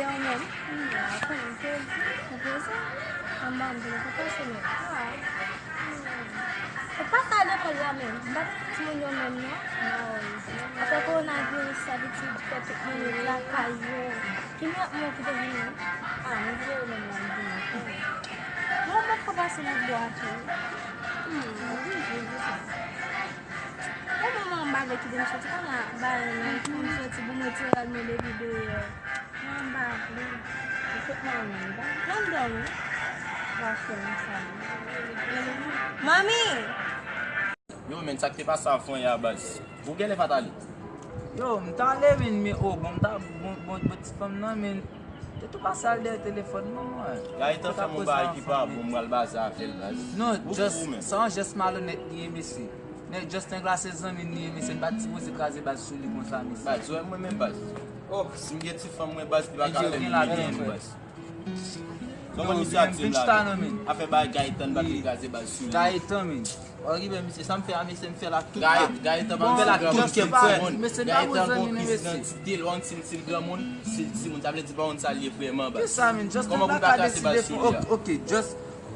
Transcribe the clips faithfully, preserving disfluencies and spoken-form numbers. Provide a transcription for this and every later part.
Yo menm, m la konnen se ou poze. Anba m te pase nèt la. E pa sa lekòl la menm. M pa t timoun yo menm non. Afè kowonaviris sa vin fè tout moun yo lakay yo. Ki mwen mwen ki te vini. Ah, mwen vle yo menm la m vini. Mwen mwen fò pase nan bwa tou. Hmm, oblije di sa. Bon, mwen mwen bagay ki te m soti pa la. Bagay nan pou m soti pou mwen tire al mwen depi deyò. Mwen pa vle. Ou fèk mwen menm, pa? Mwen dòmi. Mwen fè m sa. Manmi! Yo, men, sa k te pase avan yè a, baz? Ou genlè pa t ale? Yo, m t ale, men, men, oh, bon, m ta, bon, bon, bon, ti fanm nan, men, te tou pase al dèyè telefòn mwen, mwen. Gaëtan fè m yon bagay ki pa bon, m pral baze avè l, baz. Non, just, se yon jès malonèt li ye, mesye. Nèg, just nèg la se zanmi m li ye, mesye, m pa t sipoze kraze baz sou li konsa, mesye. Baz, ou wè mwen menm, baz. Oh, si m gen ti fanm mwen, baz, li pa ka fè m byen, baz. Kòman misye ap di m la? Afè bagay Gaëtan pa t kraze baz sou li. Gaëtan, men. Ou rive, misye, sa m fè a, mesye, m fè l ak tout kè m. Gaëtan, m fè l ak tout kè m, frè. Gaëtan gon kis nan ti tel, ou konn si l, si l granmoun, si l timoun, sa vle di pa konn sa l ye vrèman, baz. Kisa, men? Just kòman pou l pa kraze baz sou li a? Ok, just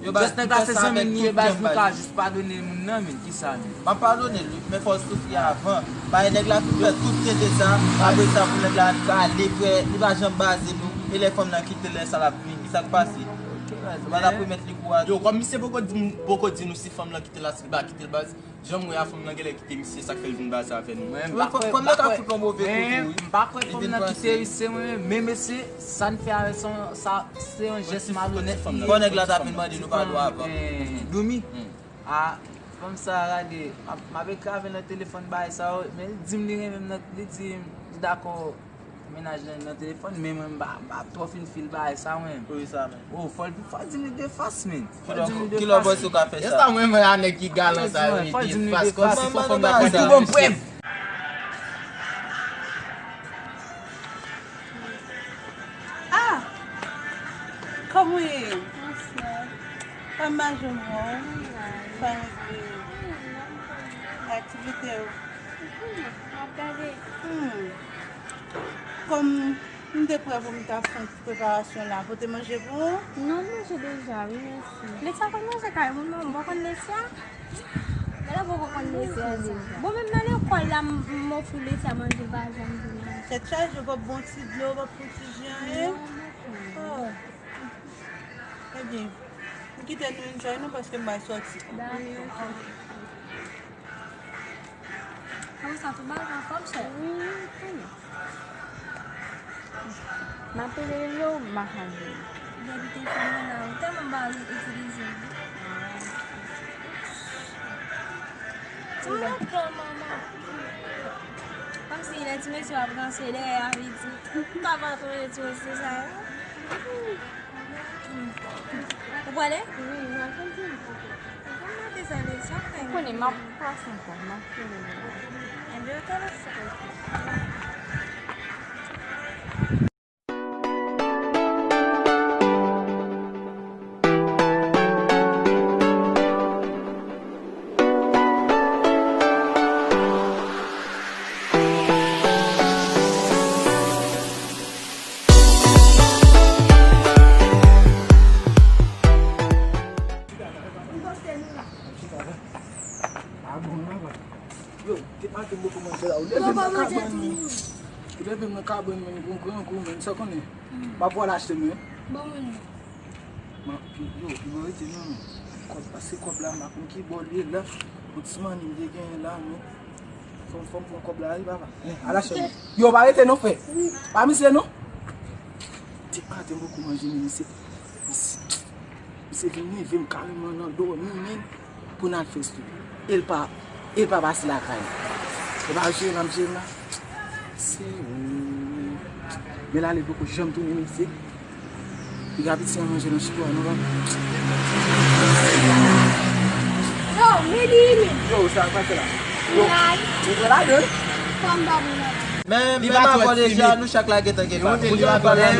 Just nèg la se zanmi m li ye, baz, nou ka jis padone moun nan, men kisa, men? M ap padone l, wi, men fò l soufri avan. Paske nèg la fin fè tout tenten sa, apre sa pou nèg la ale, frè, li pa janm baze nou. E lè fanm nan kite l, lè sa l ap vini, sa k pase? Yo, kòm misye poko di, poko di nou si fanm nan kite l la, si l pa kite l, baz. Jan m wè a, fanm nan genlè kite misye, sa k fè l vin baze avè nou. Mwen, m pa kwè, m pa kwè, men m pa kwè fanm nan kite misye, mwen menm. Men mesye, sa n fè avè l, se yon, sa, se yon jès malonèt li ye. Fò nèg la ta vin mande nou padon avan. Doumi. A, fanm sa a, gade, m ap, m ap ekri avè l nan telefòn, bagay sa yo, men li di m li renmen m nan, li di m li dakò. Mennaj lan nan telefòn, men mwen m pa, m pa twò fin fil bagay sa, mwen. Wi, sa menm. Oh, fò l, fò l di m li de fas, men. Fò l di m li de fas. Kilè w panse w ka fè sa? Esta mwen, mwen a nèg ki galan sa yo, li de fas, kòmsi fò fanm nan konn li menm. Ah! Kòman w ye? Bonswa. Kòman majè w? Fanmi w? Aktivite w? Hmm, m ap gade. Hmm. Kòm m te prè pou m ta fè yon ti preparasyon la, pote manje pou ou? Non, m manje deja, wi, mèsi. Lesia konn manje kay moun, non, m pa konn Lesia. Gade, poko konn Lesia sa. Bon, menm nan lekòl la, m, m ofri Lesia manje, l pa janm vin manje. Tèt chaje, w p ap bon ti dlo, w p ap bon ti ji, anyen? Non, non. Oh. Ebyen, m kite nou enjoy nou paske m pral sòti. Dakò. Kòman sa, tout bagay anfòm, chè? Wi, wi, konnen. M ap rele w, m pa ka jwenn ou. Depi telefòn mwen la, ou tèlman ba itilize l. Ti moun nan twò manman. Kòmsi lè ti mesye ap ranse dèyè a, li di, m pa pa konnen ti mesye sa yo. Ou prale? Wi, m ap kontinye. Ou konn mete sa de sa fè. Ou konnen, m ap pase ankò, m ap fini. Enben, ok, mèsi. Yo, te maten m poko manje la. Ou leve m nan kabann, men. Ou leve m nan kabann, men, gon grangou, men, sa konnen. M ap pral achte, men. Bon, men. Yo, pi bon rete non, men. Kòb, pase kòb la, m pa konn ki bò l ye la. Yon ti manni m te genyen la, men. Fò m, fò m pran kòb la, wi, papa. Al achte, men. Yo, pa rete non, frè. Pa mize non. Ti maten m poko manje, men, misye, misye, misye vin leve m kareman nan dòmi, men. Pou n al fè sou. E l pa, e l pa pase lakay. E pa jere l ap jere m la. Se ou. Men l ale poko janm tounen, mesye. Piga piti an manje nan chito a, nou pa. Yo, Midi, men. Yo, sa k pase la? Yo, ou pran ladan? Fò m ba nou ladan. Men, men m avè w deja, nou chak la gentan gen pa.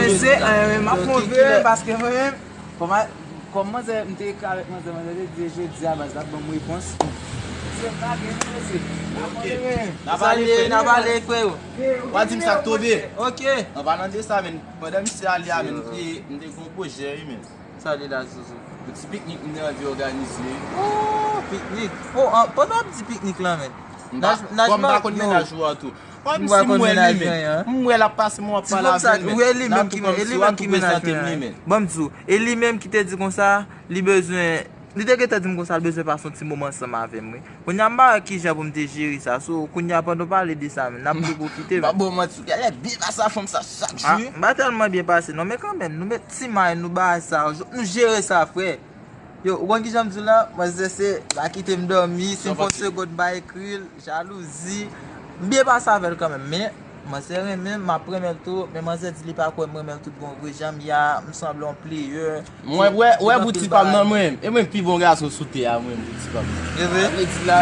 Mesye, m ap move, paske mwen menm, Kòman, kòm manzè, m te ekri avèk manzè, manzè te di jodi a, baz, l ap ban m repons. Se Ok. N a pale, frè. N a pale, frè. W a di m sa k tonbe. Ok. An palan de sa, men, pandan misye ale a, men, m te, m te gen yon pwojè, wi, men. Sa li la, Zozo? Yon ti piknik m te anvi òganize. Oh, piknik. Oh, an, pandan w ap di piknik la, men. M pa, Naj-, Najma, m pa konn yo. Mennaj ou a tou. Ou pa konn si m wè li, men. M wè l ap pase, mwen ap pale avè l, men. Ou wè li menm ki, e li menm ki mennaj mwen, men. Ban m di w, e li menm ki te di konsa, li bezwen, li te gentan di m konsa, l bezwen pase yon ti moman ansanm avè m, wi. Kounye a, m pa wè kijan pou m te jere sa. So, kounye a, pandan w pale de sa, men, n ap tou pwofite, men. M pa ba w manti, w genlè byen pase a fanm sa chak jou. M pa tèlman byen pase, non, men kanmenm, nou met ti may, nou bay sa, nou jere sa, frè. Yo, ou konn kijan m di w la? Manzè se pa kite m dòmi, si m fè yon segonn m pa ekri l, jalouzi. M byen pase avè l kanmenm, men manzè renmen m, m ap renmen l tou, men manzè di li pa kwè m renmen l tout bon vre, jan m ye a, m sanble yon player. Mwen, wè, wè bouti pa m nan mwen, e mwen pi bon gason sou tè a, mwen, bouti pa m nan. E vre? Sa vle di la,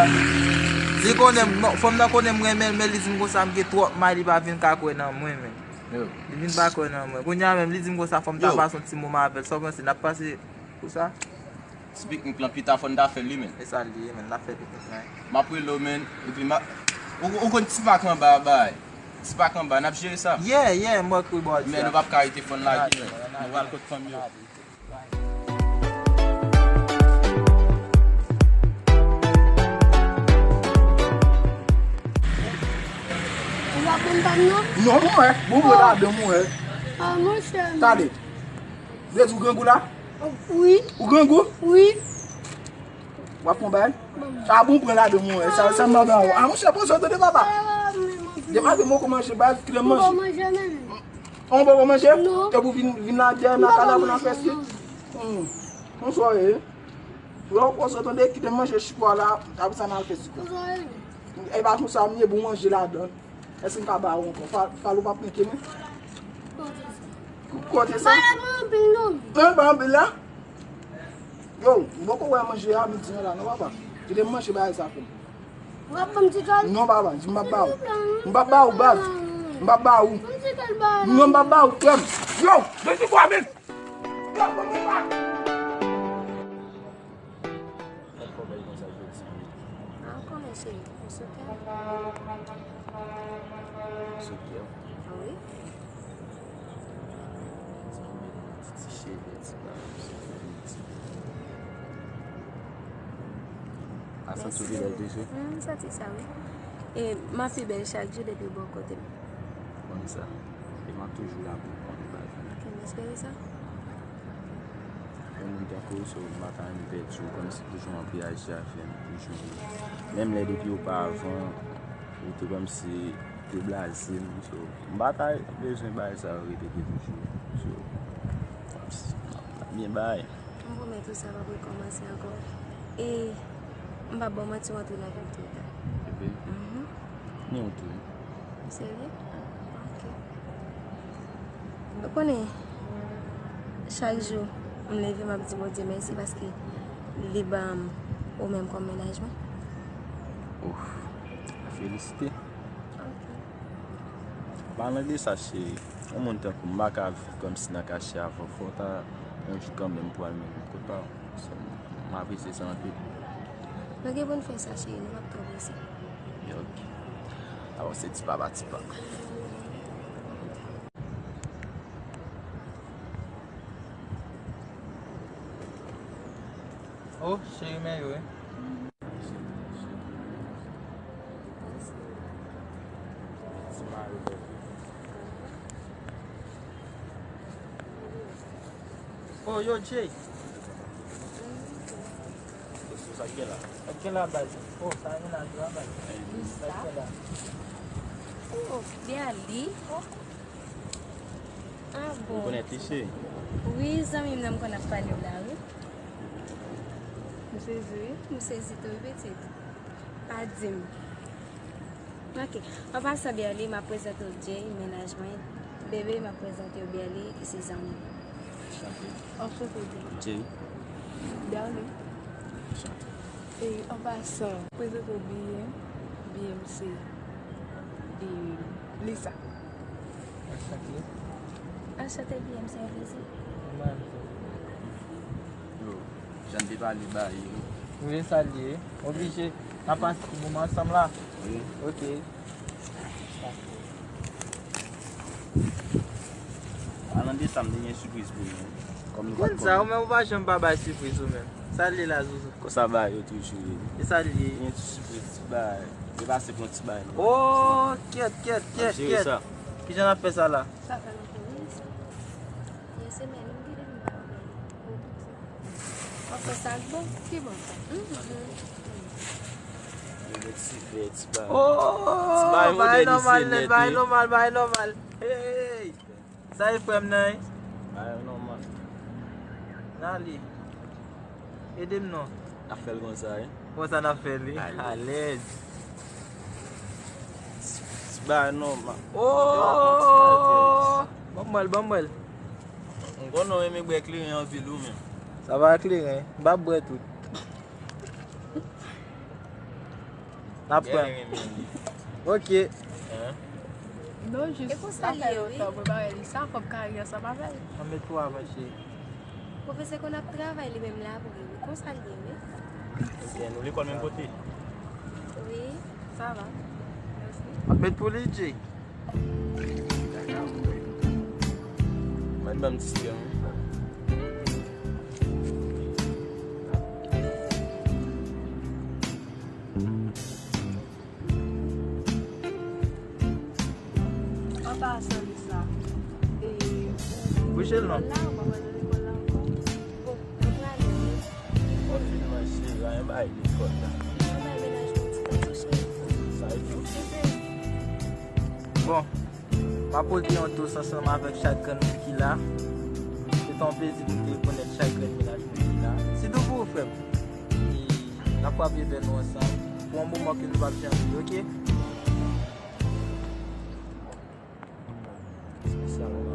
li konnen m, non, fanm nan konnen m renmen l, men li di m konsa m gen twòp may, li pa vin ka kwè nan mwen, men. Yo. Li vin pa kwè nan mwen. Kounye a menm, li di m konsa, fò m ta pase yon ti moman avè l. Sa w panse, n ap pase pou sa? Ti piknik lan pita fò n ta fè l wi, men. E sa l ye, men, n ap fè piknik lan. M ap rele w, men, epi m a, ou, ou konn ti pak anba a bay. Ti pak anba, n ap jere sa. Yeah, yeah, m wè k wi, bò. Men nou p ap ka rete fò n lage, men. Nou pral kot fanm yo. Ou pa konn pa m non? Non, mwen wè. Bon, mwen ladan, mwen wè. Ah, monchè. Tande. Vle di w grangou la? Wi. Ou grangou? Wi. W ap fè yon bagay? Sa bon, pran ladan mwen. Sa, sa m ap ba ou. Ah, monchè, poze w tande, papa. Depi maten mwen kòmanse bay, kite m manje. Ou poko manje? Non. Te pou vin, vin la dèyè nan kay la pou n al fè si. Konsa w ye. Lè w poze w tande, kite m manje chipwa la, apre sa n al fè si. E pa konsa m ye, bon manje ladan. Èske m ka ba ou ankò? Fa-, Falo p ap plenke mwen? Kote sa? Kote sa? Ba anpil non. Non, ba anpil la. Yo, m poko wè manje a midi an la, non, papa. Kite m manje bagay sa pou m. Ou ap ban m ti kòl? Non, papa, di m p ap ba ou. M p ap ba ou, baz. M p ap ba ou. Ban m ti kòl, ba. Non, m p ap ba ou, frè m. Yo, de ti kwa, men. Yo, ban m ti kwa. Sa k fè w bèl konsa jodi a? Ah, ou konnen cheri, m sou kè. Sou kè w? Wi. Ti, ti cheve, ti bagay, ti. A santi w pi bèl toujou? Mm, m santi sa, wi. E m ap pi bèl chak jou depi w bò kote m. Konn sa. E m ap toujou la pou w, konn bagay. Ok, m espere sa. Yon moun tankou w, so, m pa ta renmen pèdi w, kòmsi toujou w ap reyaji avè m, toujou. Menm lè depi oparavan, ou te kòmsi te blaze m, so, m pa ta bezwen bagay sa yo repete toujou. So, m ap, m ap byen bay. M pwomèt ou sa p ap rekòmanse ankò. E m p ap ba w manti, w antre nan vi m twò ta. Bebe. Mhm. Ni w tou. Serye? Ok. Ou konnen, chak jou, m leve, m ap di Bondye mèsi paske li ban m ou menm kòm mennaj mwen. Ouf. Felisite. Ok. Palan de sa, cheri, yon moun tankou m, m pa ka viv kòmsi nan kache avè w. Fò w ta yon jou kanmenm pou al mennen m kot pa w. So, m apresye sa anpil. Nou gen pou n fè sa, cheri, nou p ap twò prese. Ok. Avanse ti pa pa ti pa. Oh, cheri, men yo, wi. Oh, yo, Jay. Sa k gen la? Sa k gen la, baz? Oh, sa mennaj ou a, baz? Sa k gen la? Oh, Berly. Ah bon. Ou konèt li, cheri? Wi, zanmi m nan m konn ap pale w la, wi. M sezi, wi. M sezi tou, wi, pitit. Pa di m. Ok. An pasan, Berly, m ap prezante w Jay, mennaj mwen. Bebe, m ap prezante w Berly, se zanmi m. Anchante. Anchante, Jay. Jay. Berly. Anchante. E, an pasan, prezante w B M. B M se, e, Lisa. Anchante. Anchante, B M, se yon plezi. Mwen menm tou. Yo, jan n te pale ba yo. Wi, sa l ye. Oblije. N ap pase ti moman ansanm la. Wi. Ok. Alan de sa, m te gen sipriz pou nou. Kòm nou pa t konn sa, ou menm ou pa janm pa bay sipriz ou menm. Sa l ye la, Zouzou? Konsa bagay yo toujou ye. E sa l ye? Gen ti sipriz, ti bagay. Depase pou yon ti bagay nou. Oh, kèt, kèt, kèt, kèt. Kijan n ap fè sa la? Sa fè lontan wi sa. Gen semèn wi m te depi m pa wè li. Ankò sa k bon? Ki bon sa? Mhm. Yo gen ti vè, ti bagay. Oh, ti bagay bagay nòmal nèt, bagay nòmal, bagay nòmal. Hey! Sa e frè m nan, wi? Bagay nòmal. N ale. Ede m non. N ap fè l konsa, wi. Konsa n ap fè l, wi. Alèz. Alèz. Ti bagay nòmal. Oh! Ban m wè l, ban m wè l. M konnen w renmen bwè kleren anpil ou menm. Sa pa kleren, m pa bwè tout. N ap pran. Byen renmen li. Ok. Hein? Non, jis sa fè lontan mwen pa wè li. Sa fò m ka ri ansanm avè l. Ann met pou avan, cheri. Pwofesè konn ap travay li menm la vre wi. Konsa l ye wi. Ok, nou lekòl menm kote? Wi. Sa va. Mèsi. Ap met pou li, Jay. Mwen ban m ti sè wi. An pasan, Lisa, e, ou Bouche l non. Lekòl la, ou pa pral nan lekòl la ankò? Bon, mwen prale wi. Mwen fin manje la, yon bagay lekòl la. Yon bagay menaj mwen ti tan tou cheri. Sa e tou. Bon, m ap pote yon tos ansanm avèk chak grenn moun ki la. Se te yon plezi pou m te rekonèt chak grenn menaj moun ki la. Sitou pou ou, frè m. E n ap frape vè nou ansanm pou yon moman ke nou p ap janm bliye, ok? Espesyalman.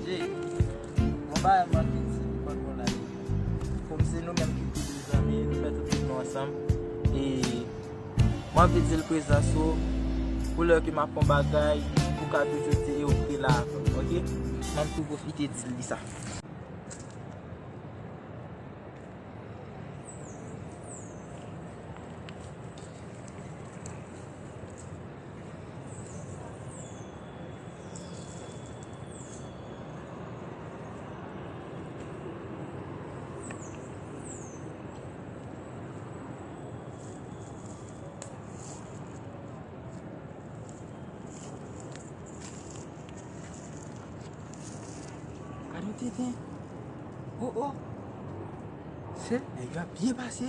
Jay, gon bagay m anvi di, li pa t bon la. Kòm se nou menm ki pi de zanmi, nou fè tout vi nou ansanm. E m anvi di l prezans ou, pou lè ke m ap fè yon bagay, ou ka toujou di e ou vre la avè m, ok? M ap tou pwofite di l li sa. Gade yon tenten. Oh, oh. Se nèg yo ap byen pase.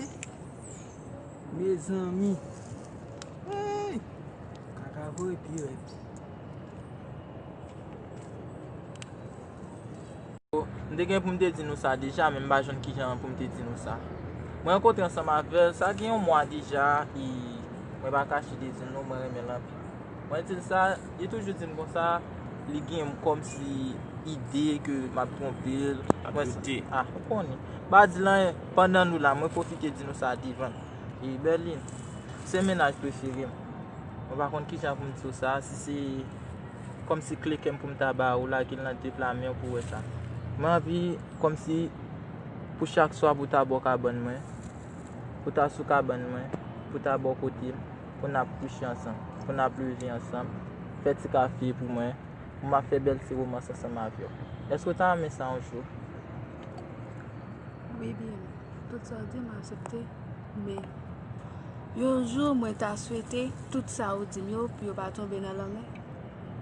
Mezanmi. Hey! Kaka voye pi rèd. M te gen pou m te di nou sa deja, men m pa jwenn kijan pou m te di nou sa. Mwen rankontre ansanm avè l, sa gen yon mwa deja, e mwen pa kache de di nou, mwen renmen l anpil. Mwen di l sa, li toujou di m konsa, li gen kòmsi ide ke m ap twonpe l. Ap doute. Ah, ou konnen. M pa di l anyen, pandan nou la, mwen pwofite di nou sa devan l. E Berline, se mennaj prefere m. Mwen pa konn kijan pou m di w sa, si se kòmsi kle kè m pou m ta ba ou, lage l nan de pla men w pou w wè sa. Mwen anvi kòmsi pou chak swa pou w ta bò kabann mwen, pou w ta sou kabann mwen, pou w ta bò kote m, pou n ap kouche ansanm, pou n ap leve ansanm, fè ti kafe pou mwen, pou m ap fè bèl ti womans ansanm avè w. Èske w ta renmen sa yon jou? Wi, byen. Tout sa w di, m aksepte. Men, yon jou, mwen ta swete tout sa ou di m yo, pou yo pa tonbe nan lanmè.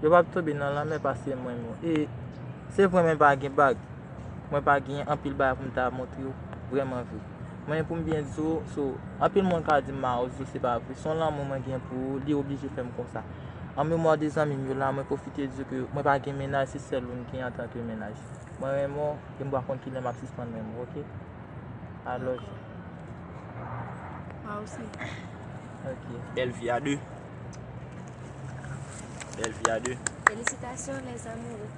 Yo p ap tonbe nan lanmè paske m renmen w. E se vre mwen pa gen bag. Mwen pa gen anpil bagay pou m ta montre w. Vrèman vre. Men pou m byen di w, so, anpil moun ka di m mawozo, se pa vre. Se yon lanmou mwen gen pou ou, li oblije fè m konsa. An memwa de zanmi m yo la, mwen pwofite di w ke mwen pa gen mennaj, se sèl ou m gen antanke mennaj. Mwen renmen w, e m pa konn kilè m ap sispann renmen w, ok? I love you. Moi aussi. Ok. Bèl vi a de. Bèl vi a de. Félicitations, les amoureux.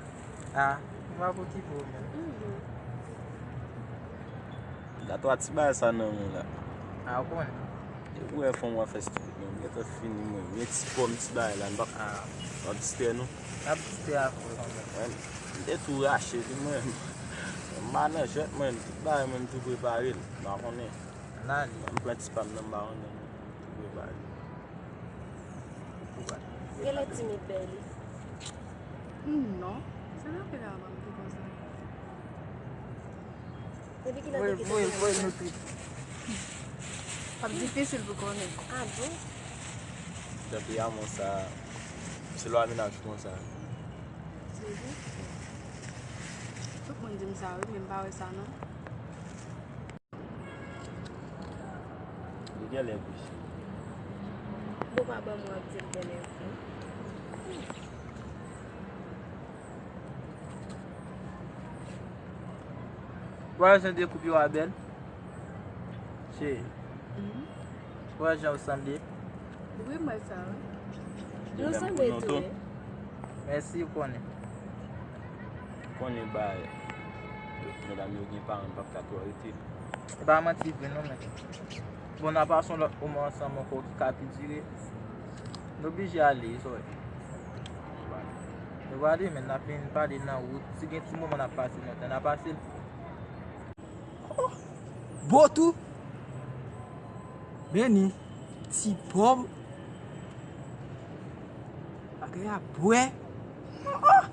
Ah, m ap okipe w menm. Mhm. Gato a ti bagay sa nan men w la. Ah, ou konnen. Depi w wè fanm w ap fè stupid, mwen gentan fini, mwen. Men ti pòm, ti bagay la, n pa, ah, n ap distrè nou. N ap distrè avè w kanmenm. Mwen, m te tou rache, wi, mwen. M pa nan jwèt, mwen. Tout bagay, mwen, m tou prepare l. M pa konnen. N ale. M pran ti pa m nan, m pa konnen, mwen. M tou prepare l. Genlè timid, Bèli. Non. Se nan fè la, m te konsa. Depi kilè w te kite voye, voye nou tout. Ap difisil pou konnen. Ah bon? Tanpri, amò sa, se lwa mennaj konsa. Mhm. Tout moun di m sa, wi, men m pa wè sa, non. Li genlè vre. Bon, pa ban m, w ap di l genlè vre. Vwayaj nan de koup yo a bèl. Cheri. Mhm. Vwayaj jan yo sanble. Wi, m wè sa, wi. Nou sanble tou, wi. Mèsi, ou konnen. Konnen bay. Medam yo gen paran, m p ap ka twò rete. E pa manti vre, non, men. Bon, n a pase yon lòt moman ansanm ankò ki ka pidire. Nou oblije ale, wi, sòy. Nou prale, men n ap vin pale nan wout. Si gen ti moman n ap pase nan tan, n a pase l. Oh, bo tou. Beni, ti pòm. Bagay a bwè. Oh, oh.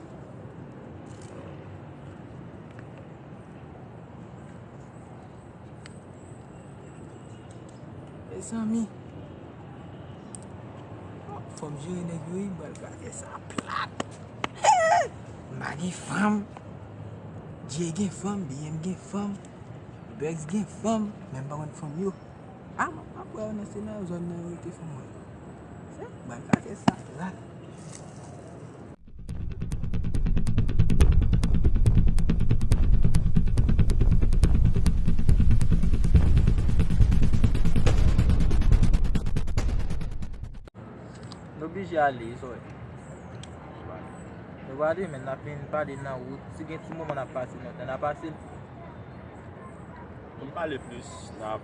Mezanmi. Fò m jere nèg yo, wi, m pral kraze sa plat. M pa gen fanm. Jay gen fanm, B M gen fanm, Bugs gen fanm, men m pa konn fanm yo. Ah, m ap wè yo nan, se nan zòn nan yo rete fanm mwen. Se, m pral kraze sa plat. Nou oblije ale, wi, sòy. Nou prale, men n ap vin pale nan wout. Si gen ti moman n ap pase nan tan, n a pase l. Pou n pale plis, n ap,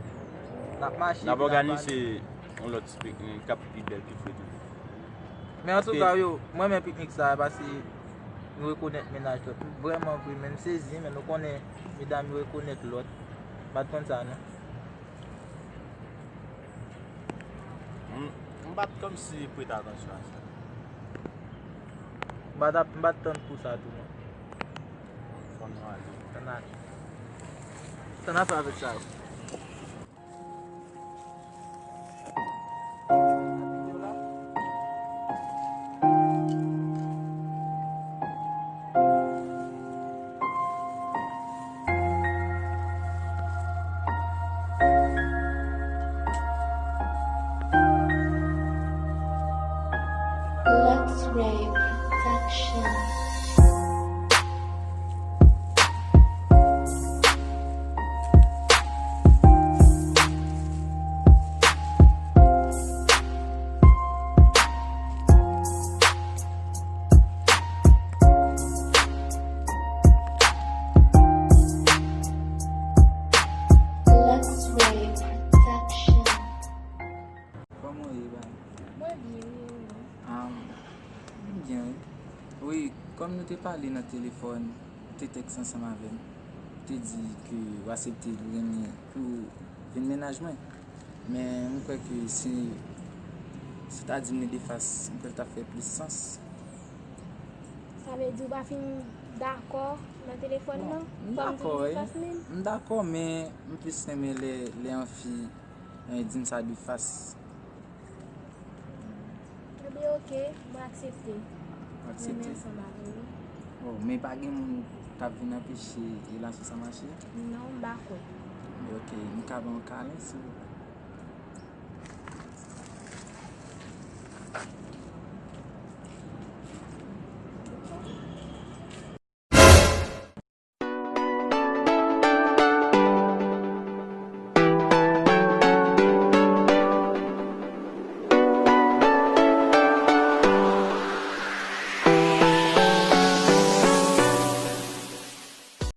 n ap mache, n ap òganize yon lòt ti piknik k ap pi bèl, pi fre tou. Men antouka, yo, mwen renmen piknik sa a, paske nou rekonèt mennaj lòt. Vrèman vre, men m sezi, men nou konnen medam yo rekonèt lòt. M pa t konn sa, non. M, m pa t kòmsi prete atansyon a sa. M pa t ap, m pa t tann pou sa tou, non. Fò nou ale. Ann ale. Tann afè avèk sa yo. Luxray Production. Luxray Production. Kòman w ye, baby? Mwen byen, wi, e ou menm? Ah, m byen, wi. Wi, kòm nou te pale nan telefòn, ou te tèks ansanm avè m, ou te di ke w aksepte, ou renmen pou vin mennaj mwen. Men m kwè ke si, si w ta di m li de fas, m kwè l t ap fè plis sans. Sa vle di ou pa fin dakò nan telefòn nan? Bon, m dakò, wi. M dakò, men m plis renmen lè, lè yon fi, eh, di m sa de fas. Ebyen, oke, mwen aksepte. Ou aksepte? Renmen ansanm avè w. Oh, men pa gen moun k ap vin anpeche relasyon sa mache? Non, m pa kwè. Oke, m ka ba w kalen, silvouplè?